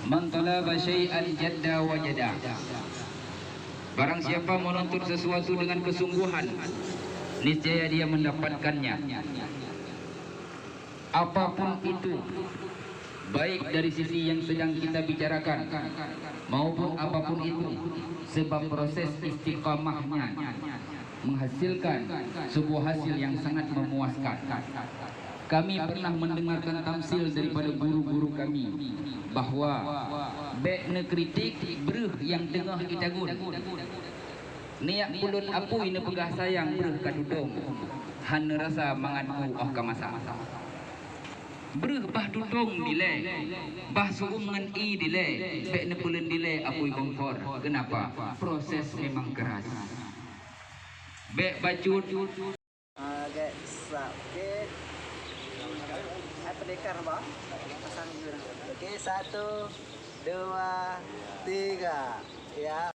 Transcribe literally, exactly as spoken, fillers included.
Man talaba syai'an jadda wajada. Barang siapa menuntut sesuatu dengan kesungguhan, niscaya dia mendapatkannya. Apapun itu, baik dari sisi yang sedang kita bicarakan maupun apapun itu, sebab proses istiqamahnya menghasilkan sebuah hasil yang sangat memuaskan. Kami pernah mendengarkan tamsil daripada guru-guru kami bahwa bèk neukritik breuh nyang teungoh jitagun. Neujak kulon apui neupeugah sayang breuh ka tutong, hana rasa mangat mu óh ka masak. Breuh bah tutong dilèe, bah su'um ngon ie dilèe, bèk neupeulon dilèe apui kompor. Kenapa? Proses memang keras. Bèk bacut. Oke, sa-, oke. Hai, pendekar, Bang. Pasang dulu. Oke, satu, dua, tiga. Ya.